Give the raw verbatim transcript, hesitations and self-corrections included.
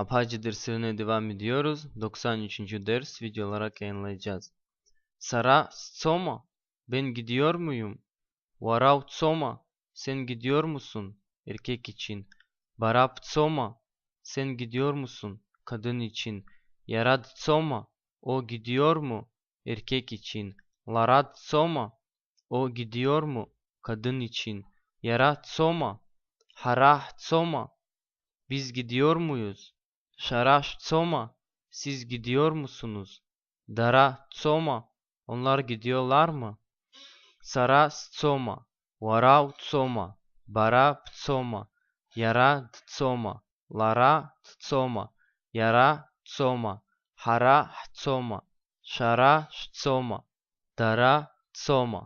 Абҳаџьа дырсырны дывам идиорыз, доксан ичинчу дерс видеолара кенлайджаз. Сара сцома, бен гидиормуюм, уара уцома, сен гидиормусун, еркек ичин, бара бцома, сен гидиормусун, кадын ичин, иара дцома, о гидиорму, еркек ичин, лара дцома, о гидиорму, кадын ичин, иара дцома, ҳара ҳцома, биз гидиормуюз, шәара шәцома, сиз гидиормусунуз, дара дцома, онлар гидиолармы, сара сцома, уара уцома, бара бцома, иара дцома, лара дцома, иара дцома, ҳара ҳцома, шәара шәцома, дара дцома.